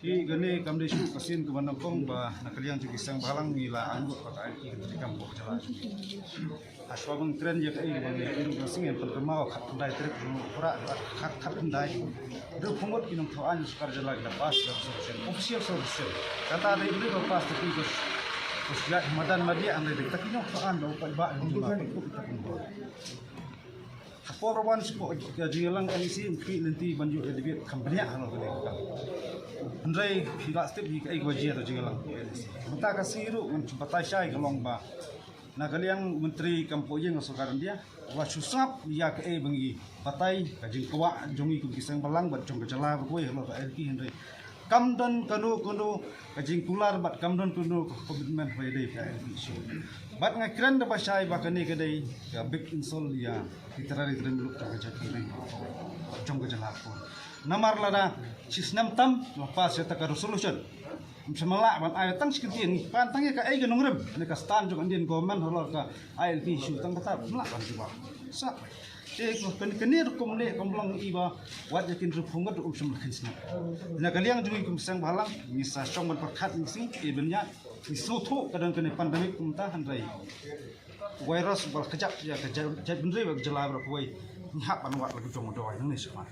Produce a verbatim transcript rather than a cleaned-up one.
Ki kane kam dei shuh ka sien kaba nyngkong ba na ka liang jong ki seng bhalang ngi la angnud ba ka ILP kan treikam ha ka jylla. Hashwa ban kren ïa kaei kaba ngi ïa ka ruh ka seng, ngan pynkynmaw khatkhyndai tarik jong u Nohprah, khat khatkhyndai. Hynriewphew ngut ki nongthoh aiñ sorkar jylla ki la pass da resolution, official resolution. Kata dei ba pass da ki, ko shu ïaid madan madiah, hynrei dei ta ki nongthoh aiñ ba u paidbah jong u jylla, paidbah jong u jylla. Ha por ba wan sha ka jingïalang NEC, ym khmih lynti ban ïoh ïa debate kham bniah halor kane ka kam. Hynrei phi lah step hi kaei kaba jia ha ka jingïalang NEC. Mynta ka sngi ruh ngan shu batai shai ka long ba na ka liang u Myntri kam poh ïing ka sorkar India, u la shu sngap ïa kaei ba ngi batai, ka jingkwah jong ngi kum ki seng bhalang bad jong ka jylla baroh kawei halor ka ILP, hynrei kam don kano kano ka jingkular bad kam don kano ka commitment ba ïadei ka ILP issue. Bad nga kren da ba shai ba kane ka dei ka big insult ïa literary, literary muluk jong ka jaitbynriew, jong ka jylla baroh. Namar lada shi snem tam la pass ïa kata ka resolution, ym shym lah ban ai tang shi kyntien, ngi pan tang ïa kaei ka nongrim ne ka stand jong Indian government halor ka ILP issue, tang kata ym lah ban jubab. Sa te ko kane, kane ruh kum leh kum long i ba wat ïa ki hynriewphew ngut ruh ym shym la kheiñ sngap. Na ka liang jong ngi kum seng bhalang ngi sa shong ban pyrkhat, ngi sngew, eh, bniah, ngi sngewthuh ka don kane pandemic kumta, hynrei virus ba la kjat ïa ka jait, jaitbynriew bad ka jylla baroh kawei, ngi hap ban wad la ka jong u dawai nangne shakhmat.